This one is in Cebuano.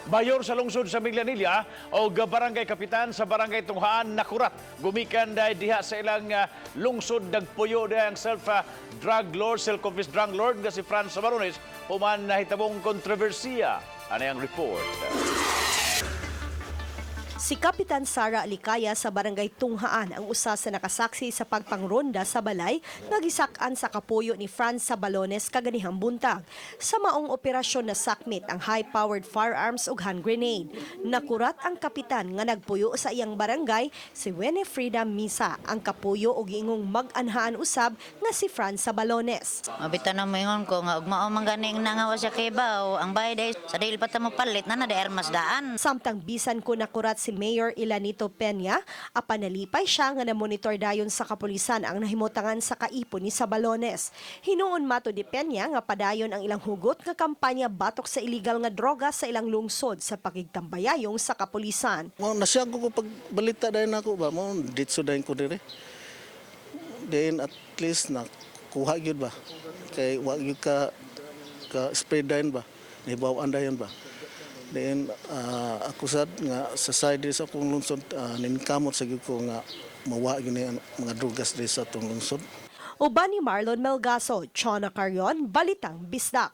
Mayor sa lungsod sa Minglanilla o barangay kapitan sa Barangay Tunghaan nakurat gumikan dahil diha sa ilang lungsod nagpuyo diha ang self drug lord, self-confessed drug lord nga si Franz Sabalones human nahitabong kontrobersiya. Ano ang report? Si Kapitan Sara Alikaya sa Barangay Tunghaan ang usa sa nakasaksi sa pagpangronda sa balay nga gisak-an sa kapuyo ni Franz Sabalones kaganihang buntag. Sa maong operasyon, nasakmit ang high-powered firearms ug hand grenade. Nakurat ang kapitan nga nagpuyo sa iyang barangay, si Winifreda Misa, ang kapuyo og giingong mag-anhaan usab nga si Franz Sabalones. Mabita na mo ingon ko nga ug mao man ganing nangawa siya kay baw ang bayad ay sa dili pa ta mo palit na na armas daan. Samtang bisan ko nakurat si Mayor Ilanito Peña, apan nalipay siya nga na-monitor dayon sa kapulisan ang nahimutangan sa kaipon ni Sabalones. Hinuon mato ni Peña nga padayon ang ilang hugot nga kampanya batok sa illegal nga droga sa ilang lungsod sa pakigtambayayong sa kapulisan. Mo nasiyag ko pag balita dayon ako ba mo ditso dayon ko dire. Then at least na kuha gyud ba. Kay wa gyud ka spread dayon ba. Nibaw-an dayon ba. Then ako sad nga sa side diri sa akong lungsod, ninkamot sa gyud ko nga mawa gyud ni ang mga drugas diri sa atong lungsod. Uban ni Marlon Melgaso, Chona Carion, Balitang Bisdak.